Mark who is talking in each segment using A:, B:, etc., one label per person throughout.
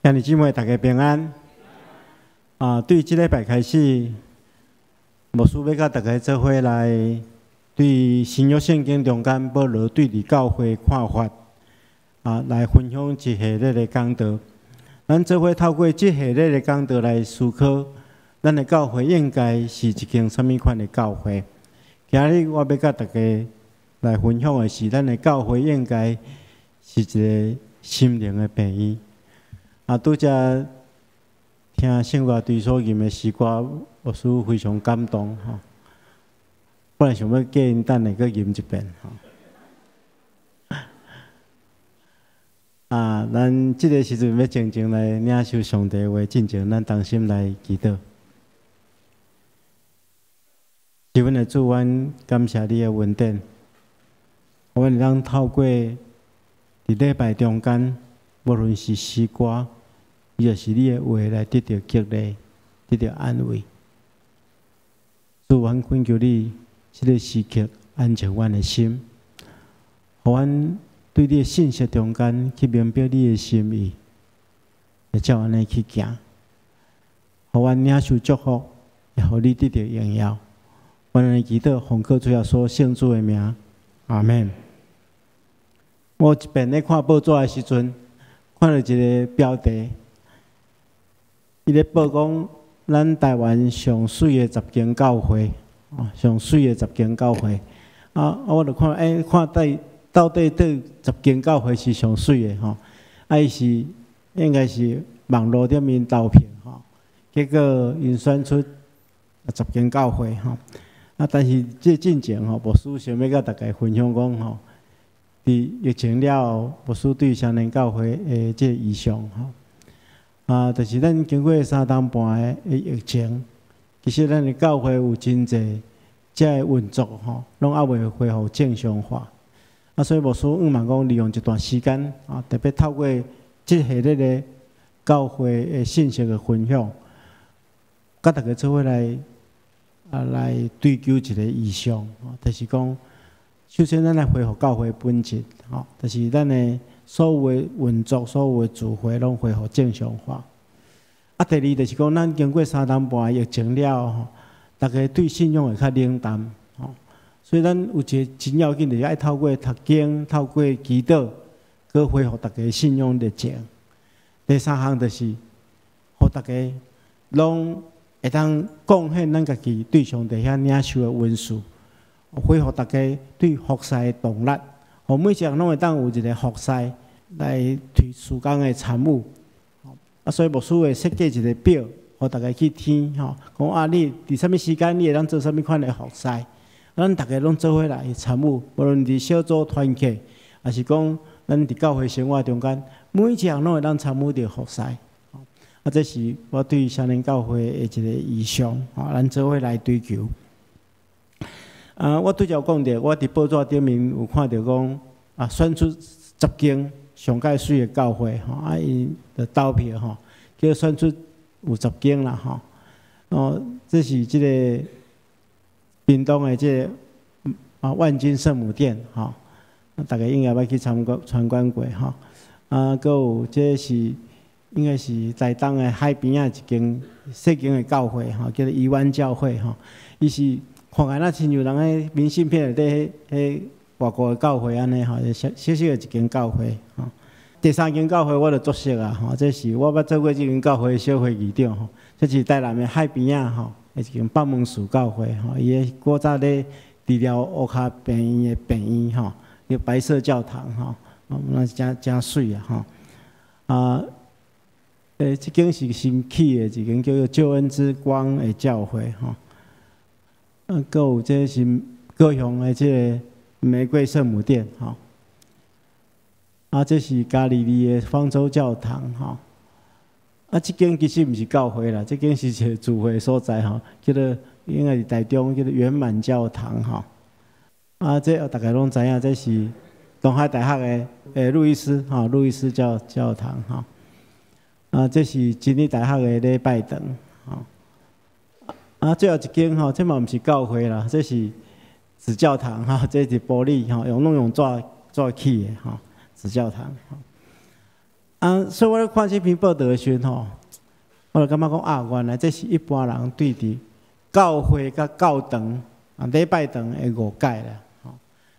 A: 兄弟姊妹，大家平安。啊，對這禮拜開始，牧師欲佮大家做伙來對新約聖經中間保羅對佇教會看法，啊，來分享一系列的講道。咱做伙透過這系列的講道來思考，咱的教會應該是一間啥物款的教會。今日我欲佮大家來分享的是，咱的教會應該是一个心靈的病院。啊，拄才聽聖歌隊所吟的詩歌，牧師非常感動吼。本來想欲叫𪜶等下閣吟一遍吼。啊，咱這个時陣欲靜靜來領受上帝話，進前咱同心來祈禱。是阮的主，阮感謝你的恩典，阮會當透過佇禮拜中間，無論是詩歌，抑就是你的話來得著激勵，得著安慰。主，阮懇求你，這个時刻安靜阮的心，予阮對你的信息中間去明白你的心意，會照按呢去行，予阮領受祝福，也予你得著榮耀。阮按呢祈禱，奉靠主耶穌聖子的名，阿們。我一遍咧看報紙的時陣，看著一个標題，伊咧報講咱台灣上媠的十間教會，哦，上媠的十間教會。啊，我就看，欸，看底到底佗十間教會是上媠的吼？啊，伊是應該是網路頂面投票吼，結果𪜶選出十間教會吼。啊，但是這進前吼，牧師想欲佮大家分享講吼，佇疫情了後，牧師對雙連教會的這个異象吼。啊，就是咱經過三冬半的疫情，其實咱的教會有真濟這个運作吼，攏猶未恢復正常化。啊，所以牧師向望講，利用這段時間啊，特別透過這系列的教會的信息的分享，佮大家做伙來啊，來追求一个異象，就是講，首先咱來恢復教會本質，吼，就是咱的所有的運作、所有的聚會攏恢復正常化。啊，第二就是講，咱經過三冬半疫情了後，大家對信仰會較冷淡，吼，所以咱有一个真要緊，就是愛透過讀經、透過祈禱，閣恢復大家信仰熱情。第三項就是，予大家攏會當貢獻咱家己對上帝遐領受的恩賜，恢復大家對服侍的動力，予每一个人攏會當有一个服侍來提事工的參與。啊，所以牧師會設計一个表，予大家去填吼，講啊，你佇啥物時間你會當做啥物款的服侍，咱逐家攏做伙來參與，無論佇小組團契，抑是講咱佇教會生活中間，每一項攏會當參與著服侍。啊，這是我對雙連教會的一个異象，吼，咱做伙來追求。啊，我拄才有講著，我佇報紙頂面有看著講，啊，選出十間上蓋媠的教會，吼，啊，𪜶就投票吼，叫選出有十間啦，吼。哦，這是這个屏東的這个啊萬金聖母殿，吼，大家應該捌去參觀參觀過，吼。啊，閣有這是應該是台東的海邊仔一間細間的教會，吼，叫做宜灣教會，吼。伊是看起來若親像人彼明信片內底彼彼外國的教會按呢吼，小小小的一間教會，吼。第三間教會我就足熟啊，吼，這是我捌做過這間教會的小會議長，吼。這是台南的海邊仔吼，一間北門寺教會，吼。伊的古早咧治療烏跤病院的病院，吼，叫白色教堂，吼，那是誠誠媠啊，吼。啊，欸，這間是新起的一間叫做救恩之光的教會，吼。啊，閣有這是高雄的這个玫瑰聖母殿，吼。啊，這是加利利的方舟教堂，吼。啊，這間其實毋是教會啦，這間是一个聚會所在，吼，叫做應該是台中叫做圓滿教堂，吼。啊，這大家攏知影，這是東海大學的路易斯，吼，路易斯教教堂，吼。啊，這是真理大學的禮拜堂，吼。啊，最後一間吼，這嘛毋是教會啦，這是紙教堂，吼，這是玻璃，吼，用攏用紙紙起的，吼，紙教堂。啊，所以我咧看這篇報道的時陣吼，我就感覺講啊，原來這是一般人對佇教會佮教堂啊禮拜堂的誤解啦。吼，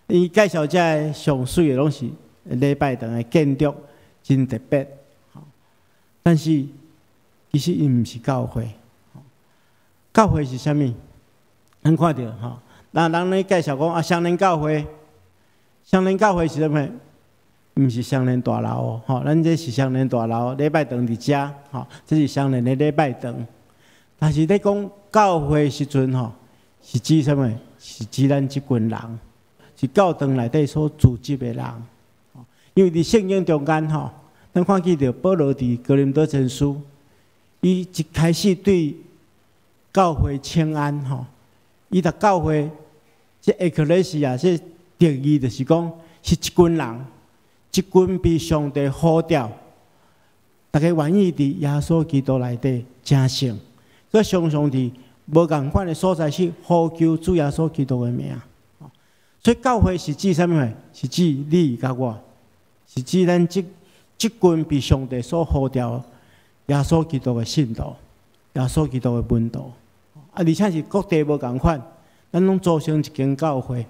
A: 伊介紹這个上媠的攏是禮拜堂的建築真特別，但是其實伊毋是教會。教會是啥物？咱看著吼，那人咧介紹講啊，雙連教會，雙連教會是啥物？毋是雙連大樓哦，吼，咱這是雙連大樓，禮拜堂佇遮，吼，這是雙連的禮拜堂。但是咧講教會時陣吼，是指啥物？是指咱這群人，是教堂內底所聚集的人。因為佇聖經中間吼，咱看見著保羅佇哥林多前書，伊一開始對教會請安吼，伊逐教會這エクレシア這定義就是講是一群人，一群被上帝呼召，大家願意佇耶穌基督內底成聖，閣常常佇無仝款的所在去呼求主耶穌基督的名。所以教會是指啥物？是指你佮我，是指咱這這群被上帝所呼召耶穌基督的信徒，耶穌基督的門徒。啊，而且是各地無仝款，咱攏組成一間教會。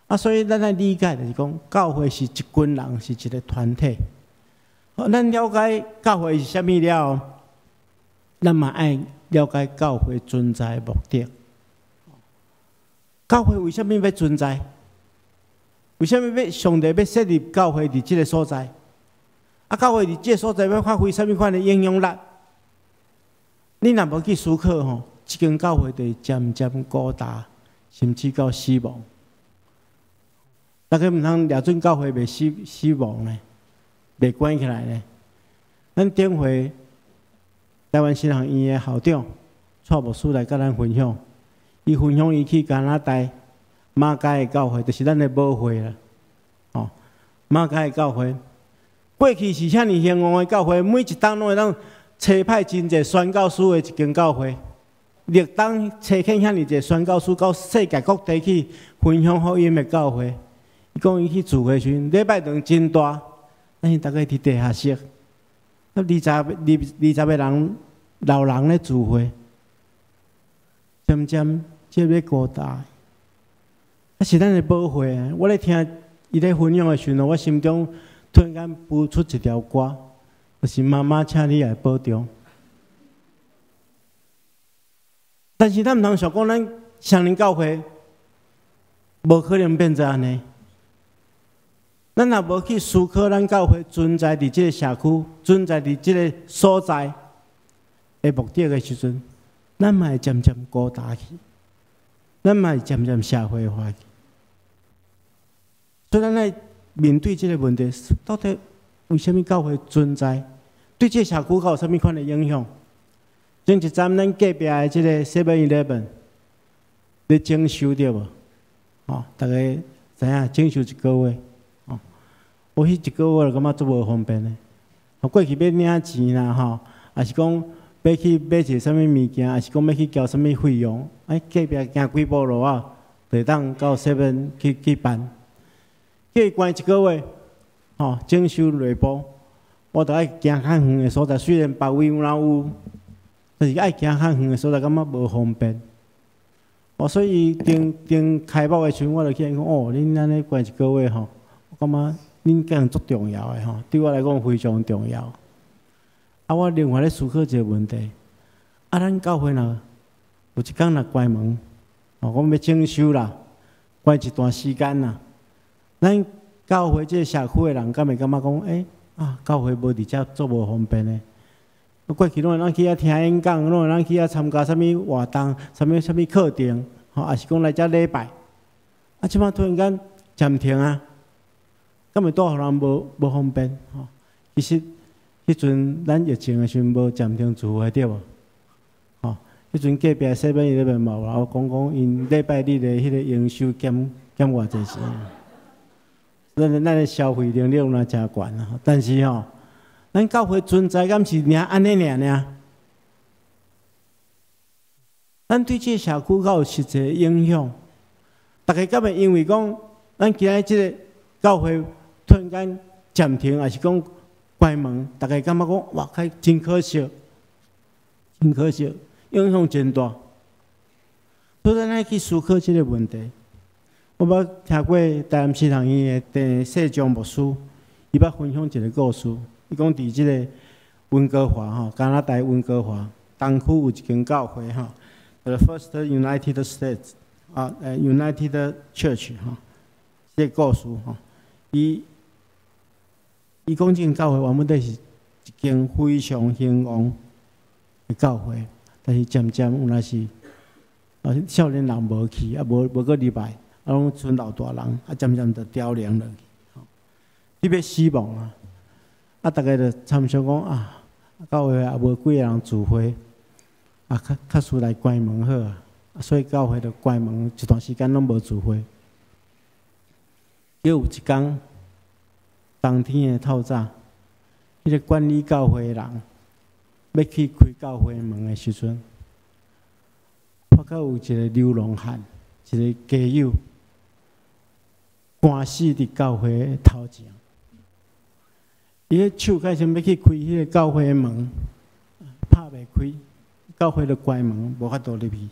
A: 啊，所以咱愛理解就是講，教會是一群人，是一個團體。咱了解教會是啥物了後，咱嘛愛了解教會存在的目的。教會為啥物欲存在？為啥物欲上帝欲設立教會佇這个所在？啊，教會佇這个所在欲發揮啥物款的影響力？你若無去思考吼，這間教會就會漸漸孤單，甚至到死亡。大家毋通掠準教會袂死死亡呢，袂關起來呢。咱頂回台灣神學院的校長蔡牧師來佮咱分享，伊分享伊去加拿大馬偕的教會，就是咱的母會啦。哦，馬偕的教會，過去是遐爾興旺的教會，每一冬攏會當差派真濟宣教師的一間教會，歷冬差遣遐爾濟宣教師到世界各地去分享福音的教會。伊講伊去聚會時陣，禮拜堂真大，但是逐家佇地下室，啊二十個人老人咧聚會，漸漸這欲孤單。啊，是咱的母會啊！我咧聽伊咧分享的時陣，我心中突然間浮出一條歌，就是媽媽，請你來保重。但是咱毋通想講，咱雙連教會無可能變做按呢。咱若無去思考，咱教會存在佇這个社區，存在佇這个所在的目的的時陣，咱嘛會漸漸孤單去，咱嘛會漸漸社會化去。所以，咱愛面對這个問題，到底為啥物教會存在？對這个社區有啥物款的影響？前一陣咱隔壁的這个 Seven Eleven 咧整修對無？吼，大家知影整修一个月。我彼一個月我就感覺足無方便的。過去欲領錢啦，吼，抑是講欲去買一个啥物物件，抑是講欲去交啥物費用，哎，隔壁行幾步路啊，就會當到 seven 去去辦。叫伊關一個月，吼，整修內部，我著愛行較遠的所在。雖然別位有哪有，但是愛行較遠的所在，感覺無方便。哦，所以頂頂開幕的時陣，我就去講，哦，恁按呢關一個月吼，我感覺。恁敢足重要的吼，對我來講非常重要。啊，我另外咧思考一個問題：啊，咱教會若有一工若關門，哦，講欲整修啦，關一段時間啦，咱教會這个社區的人敢會感覺講，欸，啊，教會無佇遮足無方便的。過去攏會當去遐聽演講，攏會當去遐參加啥物活動，啥物啥物課程，吼，抑是講來遮禮拜。啊，這擺突然間暫停啊！敢會帶予人無無方便吼？其實彼陣咱疫情的時陣無暫停聚會對無？吼，彼陣隔壁 seven eleven 嘛有人講講，𪜶禮拜日的彼个營收減減偌濟錢。咱的消費能力若誠懸啊！但是吼，咱教會存在敢是爾按呢爾爾？咱對這个社區敢有實際影響？大家敢會因為講，咱今仔這个教會突然間暫停，抑是講關門，大家感覺講哇，開真可惜，真可惜，影響真大。所以咱愛去思考這個問題。我捌聽過台南神學院的鄭世忠牧師，伊捌分享一個故事。伊講佇這個溫哥華吼，加拿大溫哥華東區有一間教會吼，The First United States 啊，United Church 吼，這個故事吼，伊講這間教會原本底是一間非常興旺的教會，但是漸漸有若是啊，少年人無去，啊無閣入來，啊攏賰老大人，啊漸漸就凋零落去，吼，特別死亡啊！啊，逐家就參詳講啊，教會也無幾個人聚會，啊，較較輸來關門好啊，所以教會就關門一段時間攏無聚會。閣有一工，冬天的透早，彼個管理教會的人欲去開教會門的時陣，發覺有一個流浪漢，一個街友，寒死佇教會的頭前。伊彼手開始欲去開彼個教會的門，拍袂開，教會就關門，無法度入去。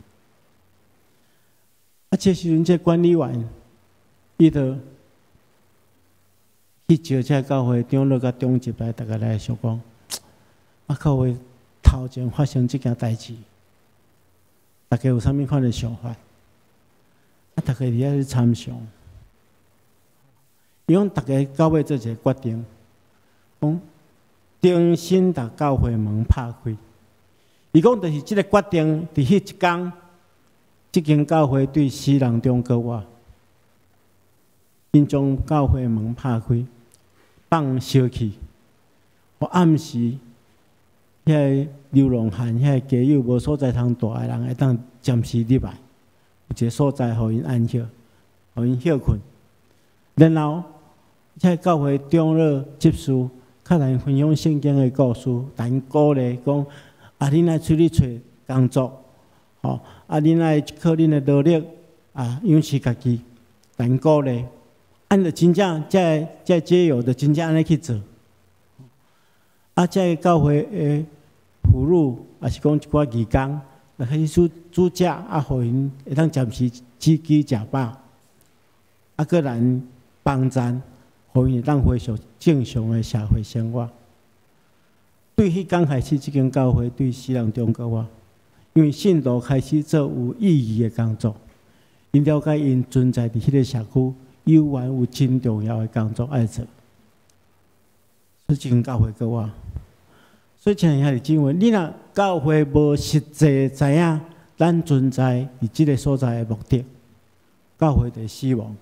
A: 啊，這時陣這管理員，伊就去招這教會長老佮長執來，逐家來相講，啊，教會頭前發生這件代誌，逐家有啥物款的想法？啊，逐家佇遐咧參詳。伊講逐家到尾做一個決定，講重新共教會門拍開。伊講就是這個決定，佇彼一工，這間教會對死人中閣活，𪜶將教會門拍開，放燒去，予暗時遐個流浪漢、遐個街友無所在通蹛的人，會當暫時入來，有一個所在予𪜶安歇，予𪜶歇睏。然後，這個教會長老執事，較來分享聖經的故事，共𪜶鼓勵講：啊，恁愛出去揣工作，吼！啊，恁愛靠恁的努力啊，養飼家己，共𪜶鼓勵。按就真正，這个這个街友就真正按呢去做。啊，這個教會的婦女，抑是講一寡義工，來開始煮煮食，啊，予𪜶會當暫時止飢食飽，啊，閣來幫贊，予𪜶會當恢復正常的社會生活。對彼工開始，這間教會對死人中閣活，因為信徒開始做有意義的工作，𪜶了解𪜶存在佇彼個社區，猶原有真重要的工作愛做。所以這間教會閣活。所以親愛兄弟姊妹，你若教會無實際知影咱存在佇這個所在的目的，教會就會死亡。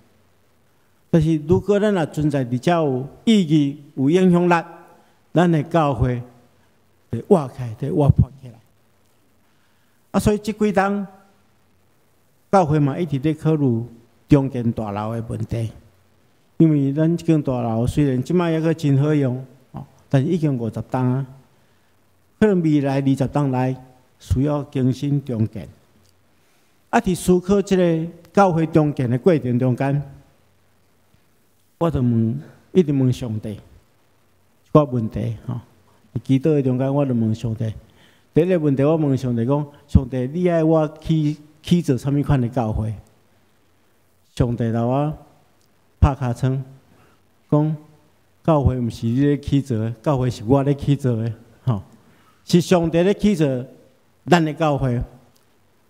A: 但是如果咱若存在佇遮有意義、有影響力，咱的教會就活起來，就活潑起來。啊，所以這幾冬教會嘛一直咧考慮重建大樓的問題，因為咱這間大樓雖然這擺猶閣真好用，但是已經50冬啊，可能未來20冬內需要更新重建。啊，佇思考這個教會重建的過程中間，我就問，一直問上帝一寡問題吼。佇祈禱的中間，我就問上帝。第一個問題，我問上帝講：上帝，你愛我起造啥物款的教會？上帝共我拍尻川，講教會毋是你咧起造的，教會是我咧起造的，吼，是上帝咧起造咱的教會。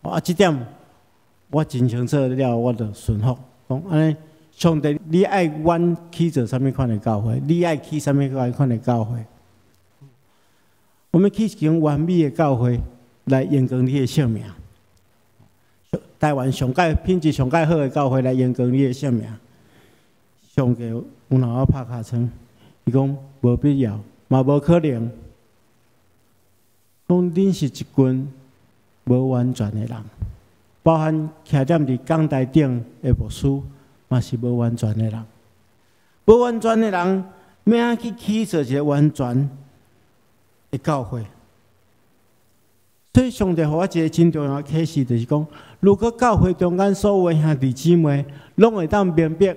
A: 啊，這點我真清楚了，我就順服，講按呢，上帝，你愛阮起造啥物款的教會？你愛起啥物款的教會？我們起一間完美的教會來榮光你的聖名。台灣上蓋品質上蓋好的教會來榮光你的聖名。上帝有共我拍尻川，伊講無必要，嘛無可能。講恁是一群無完全的人，包含徛踮佇講台頂的牧師，嘛是無完全的人。無完全的人，欲按怎去起造一個完全的教會？所以上帝予我一個真重要的啟示，就是講，如果教會中間所有兄弟姊妹攏會當明白，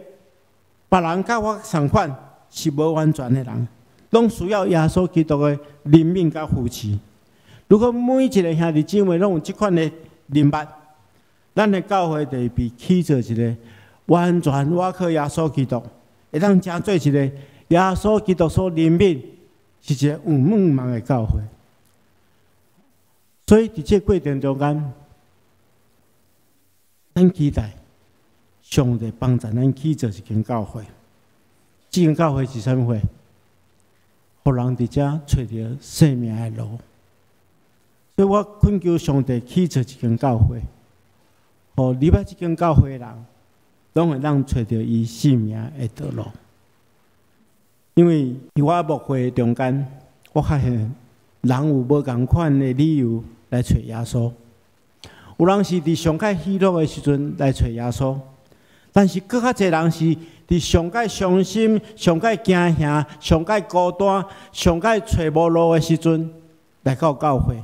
A: 別人佮我仝款是無完全的人，攏需要耶穌基督的憐憫佮扶持。如果每一个兄弟姊妹攏有這款的認捌，咱的教會就會被起做一个完全倚靠耶穌基督，會當成做一个耶穌基督所憐憫，是一个有盼望的教會。所以佇這個過程中間，咱期待上帝幫助咱起做一間教會。這間教會是啥物會？予人佇遮揣著生命的路。所以我懇求上帝起做一間教會，予入來這間教會的人，攏會當揣著伊生命的道路。因為佇我牧會中間，我發現人有無仝款的理由來揣耶穌。有人是佇上蓋喜樂的時陣來揣耶穌，但是閣較濟人是佇上蓋傷心、上蓋驚嚇、上蓋孤單、上蓋揣無路的時陣來到教會。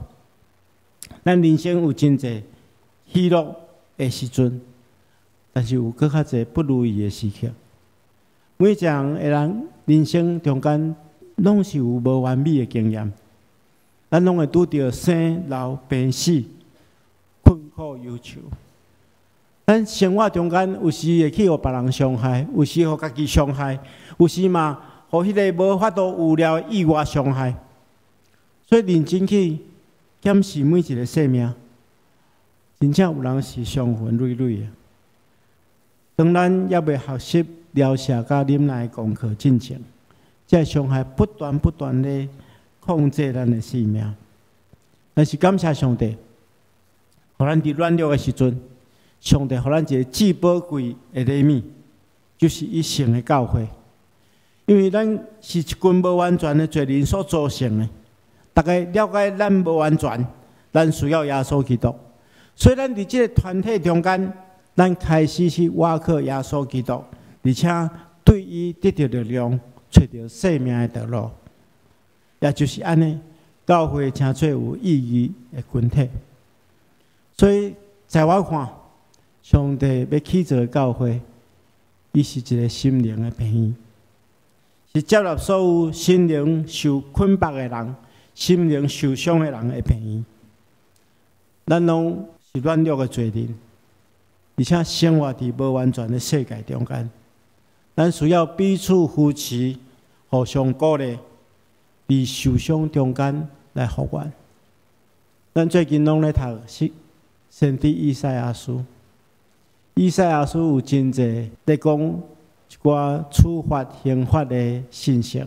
A: 咱人生有真濟喜樂的時陣，但是有閣較濟不如意的時刻。每一個人的人人生中間，攏是有無完美的經驗，咱攏會拄著生老病死、困苦憂愁。咱生活中間有時會去予別人傷害，有時予家己傷害，有時嘛予彼个無法度預料的意外傷害。所以認真去檢視每一个生命，真正有人是傷痕累累的。當咱猶未學習療赦佮忍耐功課進前，這个傷害不斷不斷咧控制咱的生命。但是感謝上帝，予咱佇軟弱的時陣，上帝予咱一个至寶貴的禮物，就是伊聖的教會。因為咱是一群無完全的罪人所組成的，逐家了解咱無完全，咱需要耶穌基督。所以咱佇這个團體中間，咱開始去倚靠耶穌基督，而且對伊得著力量，揣著生命的道路。也就是按呢，教會成做有意義的群體。所以，在我看，上帝欲起造的教會，伊是一个心靈的病院，是接納所有心靈受捆綁的人、心靈受傷的人的病院。咱攏是軟弱的罪人，而且生活佇無完全的世界中間，咱需要彼此扶持、互相鼓勵，佇受傷中間來復原。咱最近攏咧讀是先知以賽亞書，以賽亞書有真濟咧講一寡處罰刑罰的信息，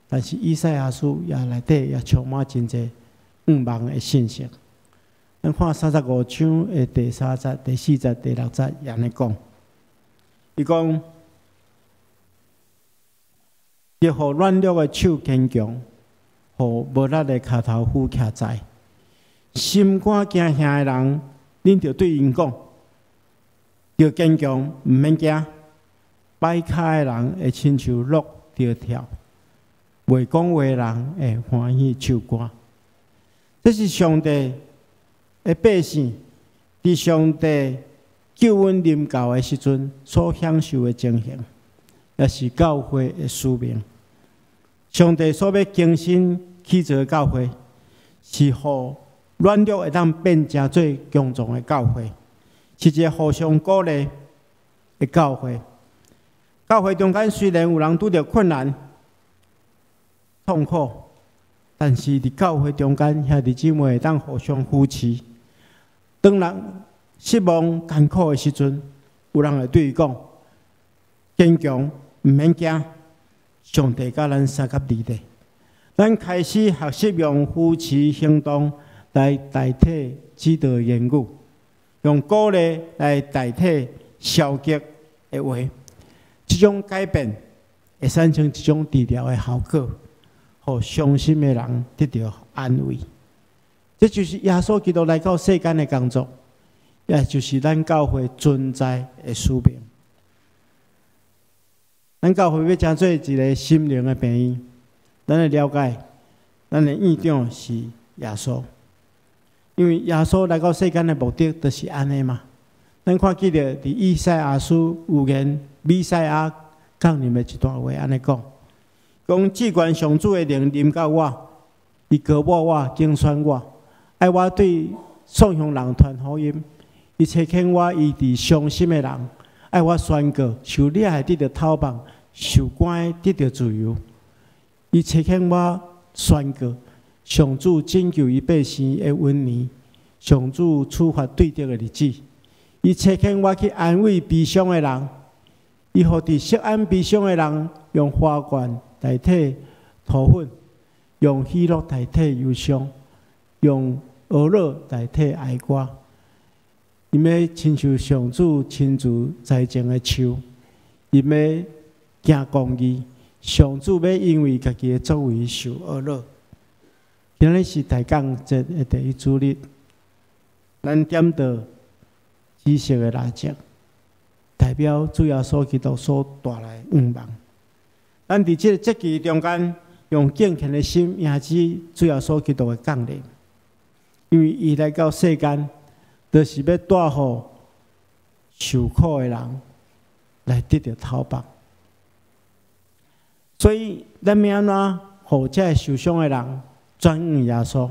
A: 但是以賽亞書也內底也充滿真濟盼望的信息。咱看35章的第三節、第四節、第六節，按呢講，伊講：欲予軟弱的手堅強，予無力的跤頭扶徛在。心肝驚嚇的人，恁著對𪜶講：著堅強，毋免驚。跛跤的人會親像鹿著跳，袂講話的人會歡喜唱歌。這是上帝的百姓，佇上帝救恩臨到的時陣所享受的情形，也是教會的使命。上帝所欲更新起造的教會，是予軟弱會當變成做強壯的教會，是一个互相鼓勵的教會。教會中間雖然有人拄著困難、痛苦，但是佇教會中間兄弟姊妹會當互相扶持。當人失望、艱苦的時陣，有人會對伊講：堅強，毋免驚，上帝佮咱相佮佇咧。咱開始學習用扶持行動來代替指導言語，用鼓勵來代替消極的話。這種改變會產生一種治療的效果，予傷心的人得著安慰。這就是耶穌基督來到世間的工作，也就是咱教會存在的使命。咱教會欲成做一个心靈的病院，咱會了解，咱的院長是耶穌，因為耶穌來到世間的目的就是按呢嘛。咱看記著佇以賽亞書預言彌賽亞降臨的一段話，按呢講，講至懸上主的靈臨到我，伊膏抹我，揀選我，愛我對喪鄉人傳福音，伊差遣我醫治傷心的人，愛我宣告受掠的得著透放，受關的得著自由。伊差遣我宣告上主拯救伊百姓的恩年，上主處罰對敵的日子。伊差遣我去安慰悲傷的人，伊予佇錫安悲傷的人用花冠代替塗粉，用喜樂代替憂傷，用歌樂代替哀歌。伊欲親像上主親自栽種的樹，伊欲行公義，上主欲因為家己的作為受呵咾。今日是大降節的第一主日，咱點著紫色的蠟燭，代表主耶穌基督所帶來的願望。咱佇這个節期中間，用敬虔的心迎接主耶穌基督的降臨，因為伊來到世間，就是欲帶予受苦的人來得著透放。所以，咱欲按怎予這个受傷的人轉向耶穌？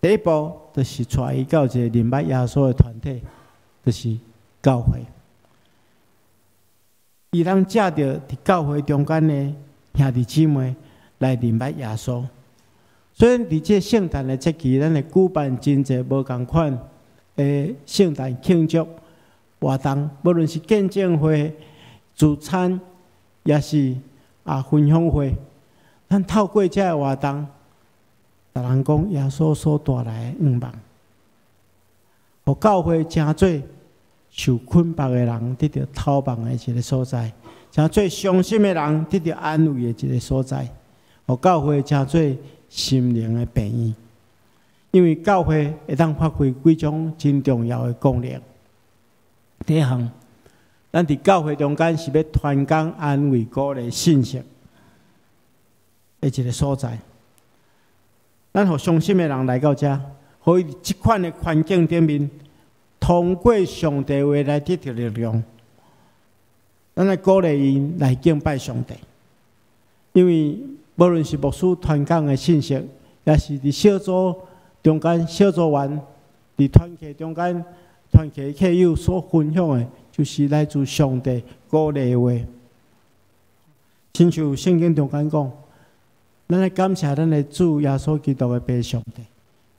A: 第一步就是帶伊到一個認捌耶穌的團體，就是教會。伊通藉著佇教會中間的兄弟姊妹來認捌耶穌。所以，佇這个聖誕的節期，咱會舉辦真濟無仝款的聖誕慶祝活動，無論是見證會、聚餐，抑是分享會，咱透過這个活動，共人講耶穌所帶來的願望，予教會成做受捆綁的人得著透放的一个所在，成做傷心的人得著安慰的一个所在，予教會成做心靈的病院。因為教會會當發揮幾種真重要的功能。第一項，咱佇教會中間是欲傳講安慰、鼓勵信息的一个所在。咱予傷心的人來到遮，予伊佇這款的環境頂面，通過上帝話來得著力量。咱來鼓勵𪜶來敬拜上帝，因為無論是牧師傳講的信息，抑是佇小組中間小組員佇團契中間團契契友所分享的，就是來自上帝鼓勵的話。親像聖經中間講，咱來感謝咱的主耶穌基督的父上帝，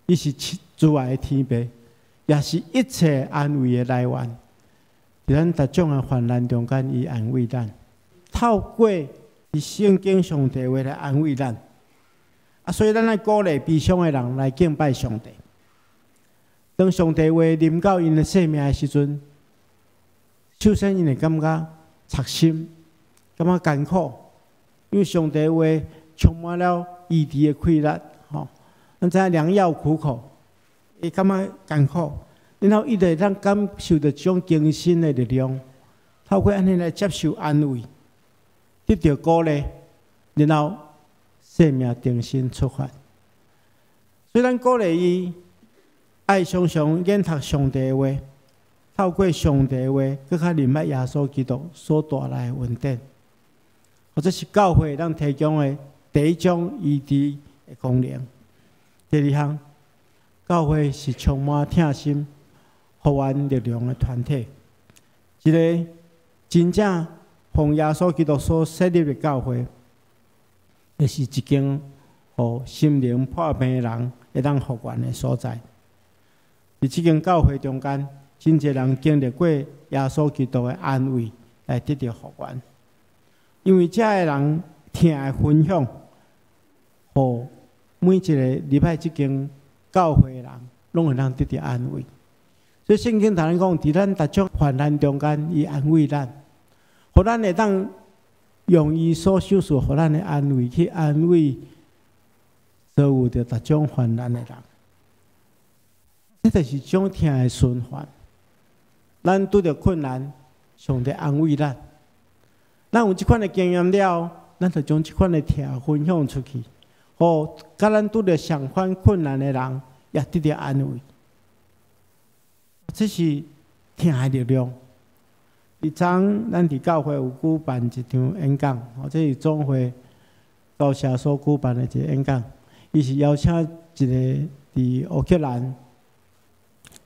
A: 伊是慈愛的天父，也是一切安慰的來源。佇咱逐種的患難中間，伊安慰咱，透過佇聖經上帝話來安慰咱。所以咱愛鼓勵悲傷的人來敬拜上帝。當上帝話臨到𪜶的生命的時陣，首先𪜶會感覺扎心，感覺艱苦，因為上帝話充滿了醫治的氣力，吼。咱知影良藥苦口，會感覺艱苦，然後伊就會當感受著這種更新的力量，透過按呢來接受安慰，得著鼓勵，然後生命重新出發。所以咱鼓勵伊愛常常研讀上帝的話，透過上帝的話，閣較認捌耶穌基督所帶來的恩典，或者是教會當提供的第一種醫治的功能。第二項，教會是充滿疼心、復原力量的團體，一个真正奉耶穌基督所設立的教會，就是一間予心靈破病的人會當復原的所在。佇這間教會中間，真濟人經歷過耶穌基督的安慰，來得著復原。因為遮的人疼的分享，予每一个入來這間教會的人，攏會當得著安慰。所以聖經頭先講，佇咱逐種患難中間，伊安慰咱，予咱會當用伊所賞賜予咱的安慰去安慰所有著逐種患難的人。這就是一種疼的循環。咱拄著困難，上帝安慰咱。咱有這款的經驗了後，咱就將這款的疼分享出去，予佮咱拄著相款困難的人也得著安慰。這是疼的力量。佇昨咱佇教會有舉辦一場演講，這是總會高社所舉辦的一個演講，伊是邀請一個佇烏克蘭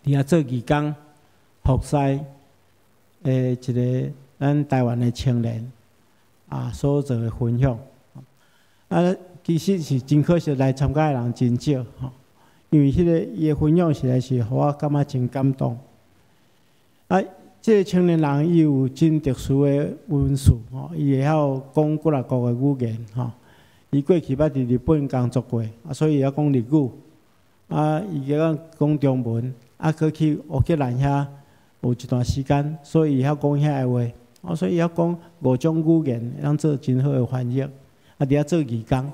A: 佇遐做義工服侍的一個咱台灣的青年啊所做的分享。啊，其實是真可惜，來參加的人真少吼，因為彼個伊的分享實在是予我感覺真感動。啊，這個青年人伊有真特殊的恩賜吼，伊會曉講幾若國的語言吼。伊過去捌佇日本工作過，啊，所以會曉講日語。啊，伊會曉講中文，啊，閣去烏克蘭遐有一段時間，所以會曉講遐的話。啊，所以會曉講五種語言，會當做真好的翻譯。啊，佇遐做義工。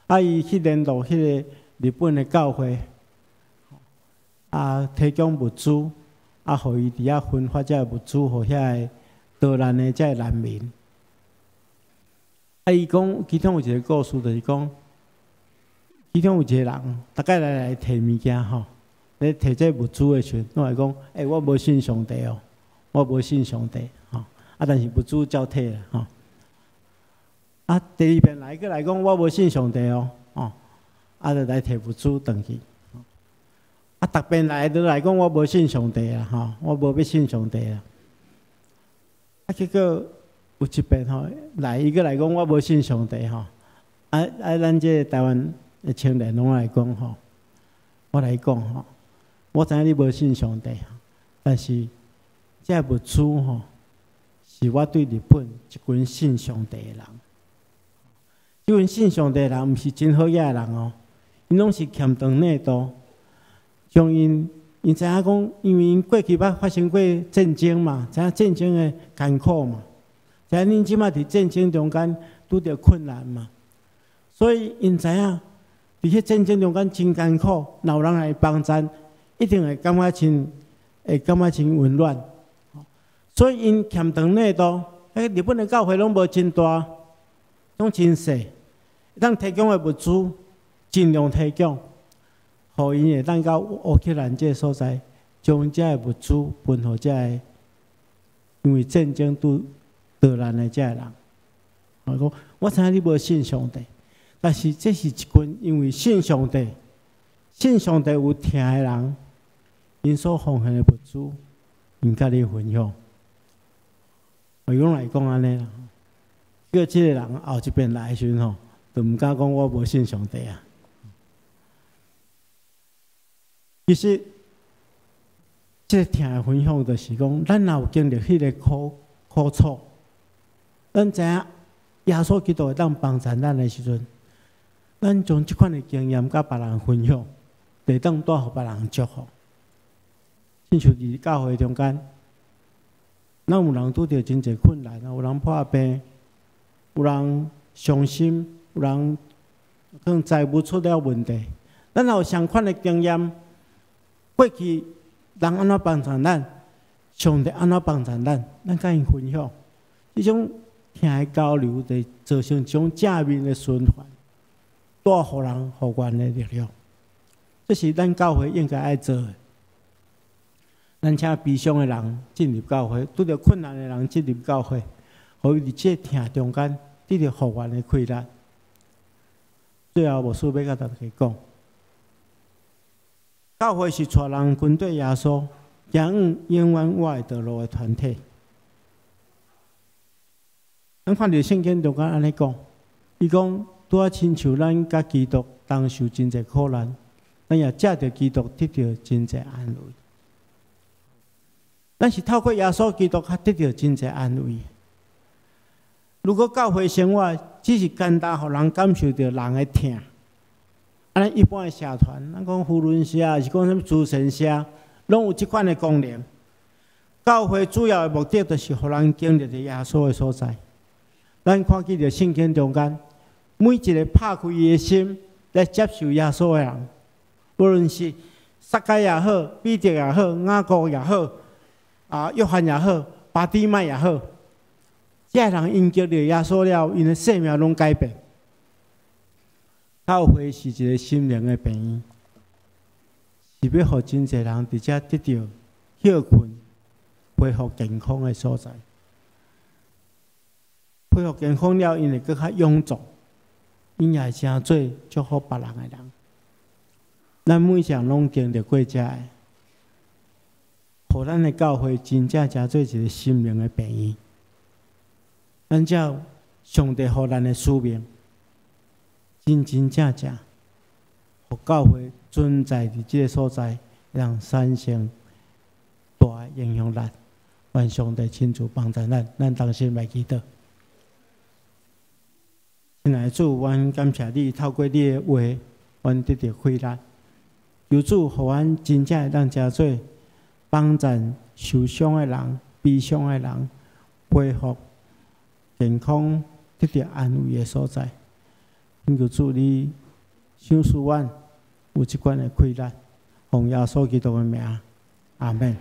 A: 啊，伊去聯絡彼個日本的教會，啊，提供物資。啊，予伊佇遐分發這个物資，予遐個逃難的這个難民。啊，伊講其中有一個故事，就是講，其中有一個人，逐擺來來提物件吼，咧提這物資的時陣，攏會講：欸，我無信上帝哦，我無信上帝吼。啊，但是物資照提啦吼。啊，第二遍來閣來講，我無信上帝哦，哦，啊，就來提物資轉去。啊，逐遍來都來講我無信上帝啊，吼，我無欲信上帝啊。啊，結果有一遍吼，來伊閣來講我無信上帝吼。啊啊，咱這個台灣的青年攏來講吼，我來講吼，我知影你無信上帝，但是這物資吼，是我對日本一群信上帝的人。這群信上帝的人，毋是真好額的人哦，𪜶攏是欠長內度。將𪜶，𪜶知影講，因為𪜶過去捌發生過戰爭嘛，知影戰爭的艱苦嘛，知影恁這馬佇戰爭中間拄著困難嘛，所以𪜶知影佇彼戰爭中間真艱苦，若有人來幫贊，一定會感覺真，會感覺真溫暖。所以𪜶欠長內度，彼日本的教會攏無真大，攏真細，當提供的物資盡量提供。予𪜶會當到烏克蘭這个所在，將這个物資分予這个因為戰爭拄逃難的這个人。我講，我知影你無信上帝，但是這是一群因為信上帝、信上帝有疼的人，𪜶所奉獻的物資，𪜶佮你分享。我攏來講按呢啦，叫這个人後一遍來的時陣吼，就毋敢講我無信上帝啊。其實，這個疼的分享就是講，咱若有經歷彼個苦苦楚，咱知影耶穌基督會當幫助咱的時陣，咱將這款的經驗佮別人分享，會當帶予別人祝福。親像佇教會中間，咱有人拄著真濟困難，有人破病，有人傷心，有人可能財務出了問題，咱若有相款的經驗。過去人按怎幫助咱，上帝按怎幫助咱，咱佮𪜶分享，這種疼的交流，就造成一種正面的循環，帶予人復原的力量。這是咱教會應該愛做的。咱請悲傷的人進入教會，拄著困難的人進入教會，予伊佇這疼中間得著復原的氣力。最後，牧師欲佮大家講。教會是帶人跟綴耶穌，行往永遠活的道路的團體。咱看著聖經中間按呢講，伊講拄仔親像咱佮基督同受真濟苦難，咱也藉著基督得著真濟安慰。咱是透過耶穌基督，較得著真濟安慰。如果教會生活只是簡單，予人感受著人的疼。按呢一般的社團，咱講扶輪社，抑是講啥物慈善社，攏有這款的功能。教會主要的目的，就是予人經歷著耶穌的所在。咱看見著聖經中間，每一個拍開伊的心來接受耶穌的人，無論是撒該也好，彼得也好，雅各也好，啊，約翰也好，巴底買也好，這个人𪜶經歷耶穌了，𪜶的生命攏改變。教會是一個心靈的病院，是欲予真濟人佇遮得著歇睏、恢復健康的所在。恢復健康了，𪜶會閣較勇壯。𪜶也會成做祝福別人的人。咱每一個人攏經歷過這个，予咱的教會真正成做一個心靈的病院。咱照上帝予咱的使命，真真正正，予教會存在佇這个所在，讓產生大的影響力。願上帝親自幫助咱，咱同心來祈禱。親愛的主，阮感謝你透過你的話，阮得著氣力。求主，予阮真正會當成做幫助受傷的人、悲傷的人，恢復健康、得著安慰的所在。求主你賞賜阮有這款的氣力，奉耶穌基督的名，阿門。